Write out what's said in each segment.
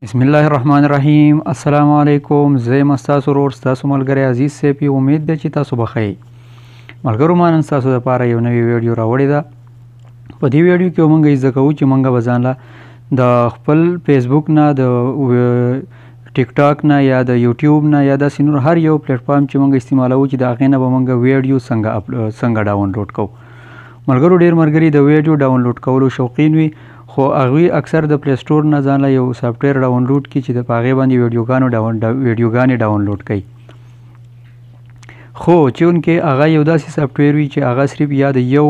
بسم الله الرحمن الرحیم. السلام علیکم. زه یم ستاسو ورور، ستاسو ملګری عزیز سیپی. امید ده چې تاسو به ښه یئ. ملګرو، ما نن ستاسو دپاره یو نوې ویډیو راوړې ده. په دې ویډیو کې موږ زده کوو چې موږ به ځان له د خپل فیسبوک نه، د ټیک ټاک نه، یا د یوټیوب نه، یا داسې نور هر یو پلیټفارم چې موږ استعمالوو چې د هغې نه به موږ ویډیو څنګه ډاونلوډ کوو. ملګرو، ډېر ملګري د ویډیو ډاونلوډ کولو شوقین وي، خو هغوی اکثر د پلی سټور نه ځان له یو سافټویر ډاونلوډ کړي چې د په هغې باندې ویډیوګانې ډاونلوډ کوي. خو چونکې هغه یو داسې سافټویر وي چې هغه صرف یا د یو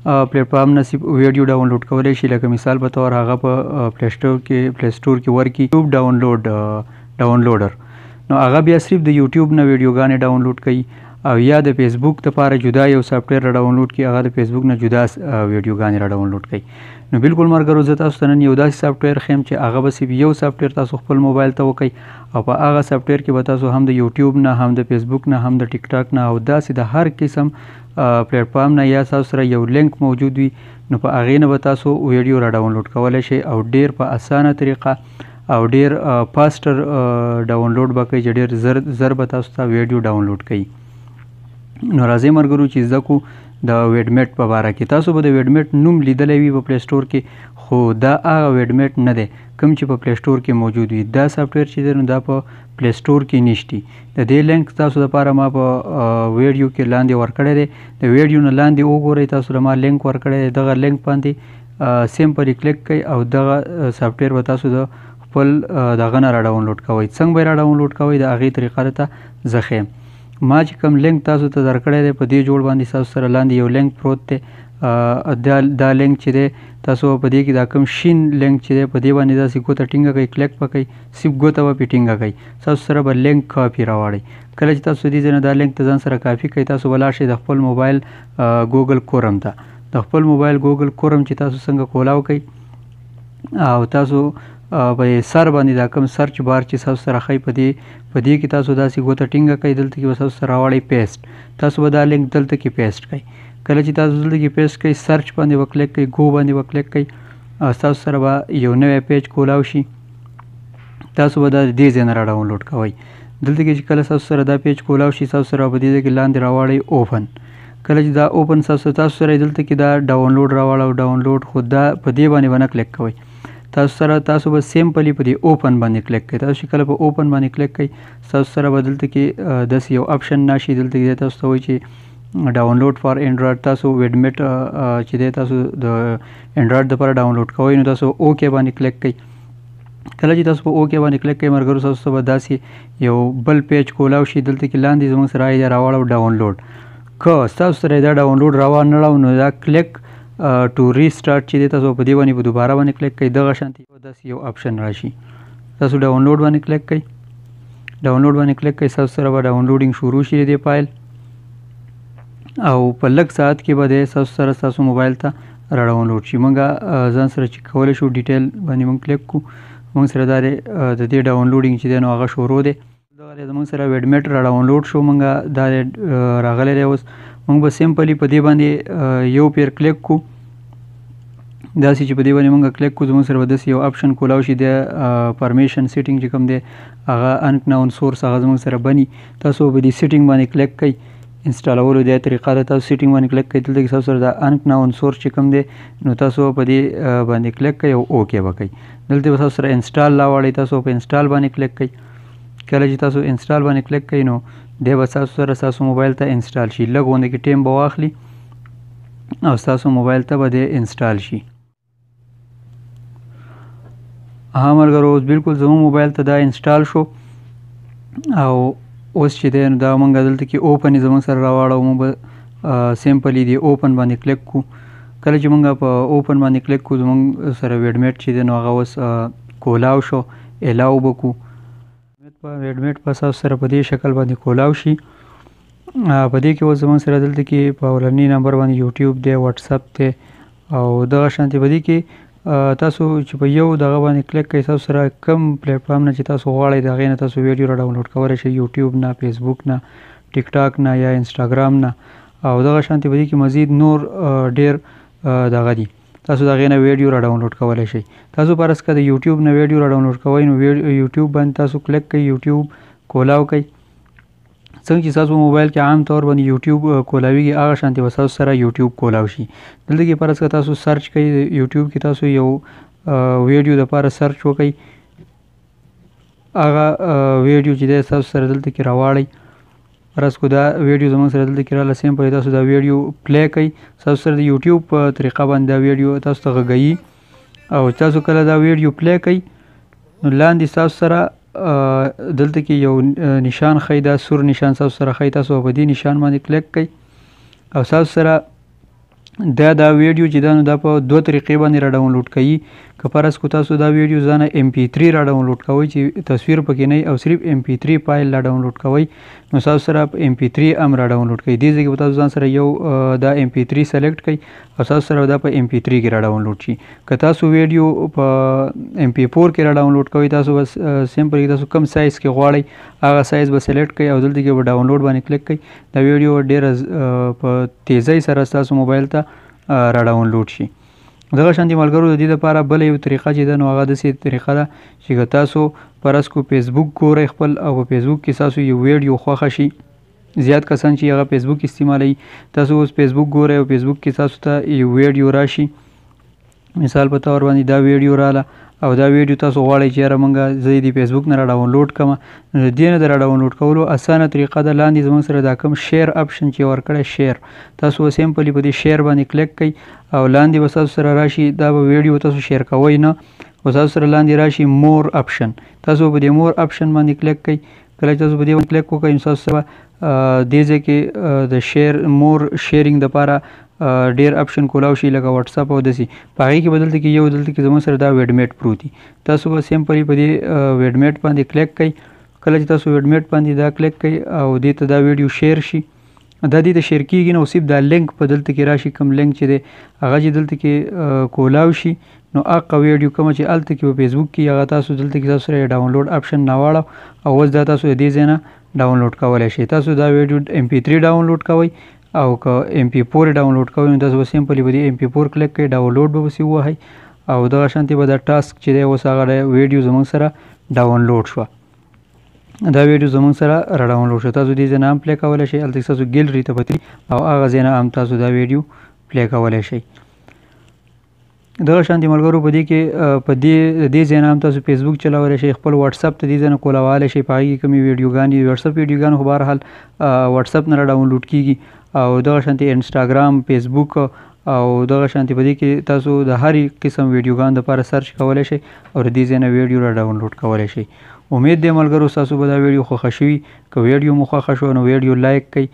پلیټفارم نه صرف ویډیو ډاونلوډ کولی شي، لکه مثال په طور هغه په پلی سټور کې ورکي یوټیوب ډاونلوډر، نو هغه بیا صرف د یوټیوب نه ویډیوګانې ډاونلوډ کوي، او یا د فیسبوک دپاره جدا یو سافټویر را ډاونلوډ کړي، هغه د فیسبوک نه جدا ویډیوګانې را ډاونلوډ کوي. نو بالکل ملګرو، زه تاسو ته نن یو داسې سافټویر ښیم چې هغه به صرف یو سافټویر تاسو خپل موبایل ته وکئ، او په هغه سافټویر کې به تاسو هم د یوټیوب نه، هم د فیسبوک نه، هم د ټیک ټاک نه، او داسې د هر قسم پلیټفارم نه یا تاسو سره یو لینک موجود وي، نو په هغې نه به تاسو ویډیو را ډاونلوډ کولی شئ، او ډېر په اسانه طریقه او ډېر فاسټر ډاونلوډ به کوي چې ډېر زر زر به تاسو ته ویډیو ډاونلوډ کوي. نو راځئ ملګرو چې زده کړو د ویډمیټ په باره کې. تاسو به د ویډمیټ نوم لیدلی وي په پلی سټور کې، خو دا هغه ویډمیټ نه دی کوم چې په پلی سټور کې موجود وي. دا سافټویر چې دی نو دا په پلی سټور کې نشتی. د دې لینک تاسو دپاره ما په ویډیو کې لاندې ورکړی دی. د ویډیو نه لاندې وګورئ، تاسو له ما لینک ورکړی دی. دغه لینک باندې سمپلی کلیک کړئ او دغه سافټویر به تاسو د خپل دغه نه را ډاونلوډ کوئ. څنګه به یې را ډاونلوډ کوئ، د هغې طریقه درته زه ښیم. ما چې کوم لینک تاسو ته درکړی دی، په دې جوړ باندې تاسو سره لاندې یو لینک پروت دی. دا لینک چې دی تاسو په دې کې دا کوم شین لینک چې دی په دې باندې داسې ګوته ټینګه کړئ، کلیک به کړئ، صرف ګوته به پرې ټینګه کړئ، تاسو سره به لینک کاپي راواړئ. کله چې تاسو دې ځای نه دا لینک ته ځان سره کاپي کړئ، تاسو به لاړ شئ د خپل موبایل ګوګل کورم ته. د خپل موبایل ګوګل کورم چې تاسو څنګه کولاو کړئ، او تاسو په سر باندې دا کوم سرچ بار چې تاسو سره ښایي په دې کې تاسو داسې ګوته ټینګه کړئ، دلته کې به تاسو سره راوړئ پیسټ. تاسو به دا لینک دلته کې پیسټ کړئ. کله چې تاسو دلته کې پیسټ کړئ، سرچ باندې به کلیک کړئ، ګو باندې به کلیک کړئ، او تاسو سره به یو نوی پیج کولاو شي. تاسو به دا دې ځای نه را ډاونلوډ کوئ. دلته کې چې کله تاسو سره دا پیج کولاو شي، تاسو سره په دې ځای کې لاندې راواړئ اوپن. کله چې دا اوپن تاسو سره دلته کې دا ډاونلوډ راواړو ډاونلوډ، خو دا په دې باندې به نه کلیک کوئ. تاسو سره تاسو به سمپلی په دې اوپن باندې کلیک کړئ. تاسو چې کله په اوپن باندې کلیک کړئ، تاسو سره به دلته کې داسې یو اپشن راشي. دلته کې تاسو ته وایي چې ډاونلوډ فار انډرایډ. تاسو ویډمیټ چې دی تاسو د انډرایډ دپاره ډاونلوډ کوئ، نو تاسو اوکې باندې کلیک کړئ. کله چې تاسو په اوکې باندې کلیک کړئ ملګرو، تاسو ته به داسې یو بل پیج کولاو شي. دلته کې لاندې زموږ سره یې راواړو ډاونلوډ. که ستاسو سره دا ډاونلوډ راوانه ړو، نو دا کلیک ټو ریسټارټ چې دی تاسو په دې باندې په دوباره باندې کلیک کړئ. دغه شانتې یو داسې یو اپشن راشي، تاسو ډاونلوډ باندې کلیک کړئ. ډاونلوډ باندې کلیک کړئ، تاسو سره به ډاونلوډینګ شروع شي د دې فایل، او په لږ ساعت کې به دی تاسو سره ستاسو موبایل ته را ډاونلوډ شي. موږ ځان سره چې کولی شو ډیټیل باندې موږ کلیک کړو، موږ سره دا دی د دې ډاونلوډینګ چې دی نو هغه شروع دی. دغه دی زموږ سره ویډمیټ را ډاونلوډ شو. موږ دا دی راغلی دی. اوس موږ به سمپلی په دې باندې یو پیر کلیک کړو. داسې چې په دې باندې موږ کلیک کړو، زموږ سره به داسې یو اپشن کولاو شي. د پرمیشن سیټینګ چې کوم دی هغه انک ناون سورس هغه زموږ سره بني. تاسو په دې سیټینګ باندې کلیک کړئ. انسټالولو دی طریقه ده، تاسو سیټینګ باندې کلیک کړئ. دلته کې تاسو سره دا انک ناون سورس چې کوم دی نو تاسو په دې باندې کلیک کړئ او اوکې به کړئ. دلته به تاسو سره انسټال راواړئ، تاسو په انسټال باندې کلیک کړئ. کله چې تاسو انسټال باندې کلیک کړئ، نو دی به تاسو سره ستاسو موبایل ته انسټال شي. لږ غوندې کې ټایم به واخلي او ستاسو موبایل ته به دی انسټال شي. ها ملګرو، اوس بالکل زموږ موبایل ته دا انسټال شو، او اوس چې دی نو دا موږ دلته کې اوپن یې زموږ سره راواړو. موږ به سمپلی دی اوپن باندې کلیک کړو. کله چې موږ په اوپن باندې کلیک کړو، زموږ سره ویډمیټ چې دی نو هغه اوس کولاو شو. الاو به کړو. ویډمیټ په تاسو سره په دې شکل باندې کولاو شي. په دې کې اوس زموږ سره دلته کې په اولني نمبر باندې یوټیوب دی، واتساپ دی، او دغه شانتې په دې کې تاسو چې په یو دغه باندې کلیک کړئ، تاسو سره کوم پلیټفارم نه چې تاسو غواړئ د هغې نه تاسو ویډیو را ډاونلوډ کولی شئ. یوټیوب نه، فیسبوک نه، ټیک ټاک نه، یا انسټاګرام نه، او دغه شانتې په دې کې مزید نور ډېر دغه دي. تاسو د هغې نه ویډیو را ډاونلوډ کولی شئ. تاسو فرض که د یوټیوب نه ویډیو را ډاونلوډ کوئ نو یوټیوب باندې تاسو کلیک کړئ، یوټیوب کولاو کړئ. څنګه چې ستاسو موبایل کې عام طور باندې یوټیوب کولاویږي هغه شانتې به ستاسو سره یوټیوب کولاو شي. دلته کې فرض که تاسو search کړئ، یوټیوب کې تاسو یو ویډیو دپاره search وکړئ، هغه ویډیو چې دی ستاسو سره دلته کې راواړئ. فرض کو دا ویډیو زموږ سره دلته کې راله، سیم پرې تاسو دا ویډیو play کړئ، ستاسو سره د یوټیوب په طریقه باندې دا ویډیو تاسو ته غږوي. او تاسو کله دا ویډیو play کړئ نو لاندې ستاسو سره دلته کې یو نشان ښیي، دا سور نشان ستاسو سره ښیي. تاسو په دې نشان باندې کلیک کړئ او ستاسو سره دا ویډیو چې ده نو دا په دوه طریقې باندې را ډاونلوډ کوي. که فرض کو تاسو دا ویډیو ځانه MP3 را ډاونلوډ کوئ چې تصویر پکې نه او صرف MP3 فایل را ډاونلوډ کوئ نو تاسو سره په MP3 هم را ډاونلوډ کوي. دې ځای کې به تاسو ځان سره یو دا MP3 select کړئ او تاسو سره دا په MP3 کې را ډاونلوډ شي. که تاسو ویډیو په MP4 کې را ډاونلوډ کوئ تاسو به simple تاسو کم سایز کې غواړئ هغه سایز به select کړئ او دلته کې به ډاونلوډ باندې کلیک کړئ. دا ویډیو ډېره په تیزۍ سره ستاسو موبایل ته را ډاونلوډ شي. دغه شان دي ملګرو د دې لپاره بله یو طریقه چې ده نو هغه داسې طریقه ده چې که تاسو فرض کو فیسبوک ګورئ خپل او په فیسبوک کې ستاسو یو ویډیو خوښه شي، زیات کسان چې هغه فیسبوک استعمالوي، تاسو اوس فیسبوک ګورئ او فیسبوک کې تاسو ته یو ویډیو راشي، مثال په طور باندې دا ویډیو راله او دا ویډیو تاسو غواړئ چې یاره مونږ زه یې د فیسبوک نه را ډاونلوډ کړم، نو د دې نه د را ډاونلوډ کولو اسانه طریقه ده. لاندې زموږ سره دا کوم share option چې ورکړی share، تاسو به simply په دې share باندې کلیک کړئ او لاندې به تاسو سره راشي دا به ویډیو تاسو share کوئ نه، او تاسو سره لاندې راشي more option، تاسو په دې more option باندې کلیک کړئ. کله چې تاسو په دې باندې کلیک وکړئ نو تاسو سره دې ځای کې د share more sharing دپاره ډېر option کولاو شي لکه واتساپ او داسې. په هغې کې به دلته کې یو دلته کې زموږ سره دا Vidmate پروت دي، تاسو به simply په دې Vidmate باندې کلیک کړئ. کله چې تاسو Vidmate باندې دا کلیک کړئ او دې ته دا ویډیو share شي، دا دې ته share کېږي نو صرف دا لینک په دلته کې راشي، کوم لینک چې دی هغه چې دلته کې کولاو شي نو هغه ویډیو کومه چې هلته کې په فیسبوک کې هغه تاسو دلته کې تاسو سره ډاونلوډ option نه واړو او اوس دا تاسو د دې ځای نه ډاونلوډ کولی شئ. تاسو دا ویډیو MP3 ډاونلوډ کوئ او که MP4 ډاونلوډ کوئ نو تاسو به simply په دې MP4 کلیک کړئ، ډاونلوډ به پسې ووهئ او دغه شانتې به دا task چې دی اوس هغه ویډیو زموږ سره ډاونلوډ شوه، دا ویډیو زموږ سره را ډاونلوډ شوه. تاسو دې ځای نه هم play کولی شئ، هلته ستاسو ګیلري ته به تلي او هغه ځای نه هم تاسو دا ویډیو play کولی شئ. دغه شان دي ملګرو په دې کې په دې ځای نه هم تاسو فیسبوک چلولی شئ، خپل واتساپ ته دې ځای نه کولاولی شئ. په هغې کې کومې ویډیوګانې واتساپ ویډیوګانې خو بهرحال واتساپ نه را ډاونلوډ کېږي او دغه شانتې انسټاګرام، فیسبوک او دغه شانتې په دې کې تاسو د هرې قسم ویډیوګانو دپاره search کولی شئ او د دې ځای نه ویډیو را ډاونلوډ کولی شئ. امید دی ملګرو ستاسو به دا ویډیو خوښه شوي. که ویډیو مو خوښه شوه نو ویډیو like کړئ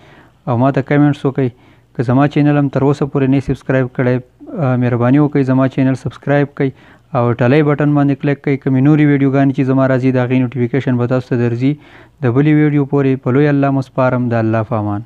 او ما ته comments وکړئ. که زما چینل هم تر اوسه پورې نه subscribe کړی مهرباني وکړئ زما چینل subscribe کړئ او ټلی بټن باندې کلیک کړئ. کومې نورې ویډیوګانې چې زما راځي د هغې notification به تاسو ته درځي. د بلې ویډیو پورې په لوی الله مو سپارم. د الله په امان.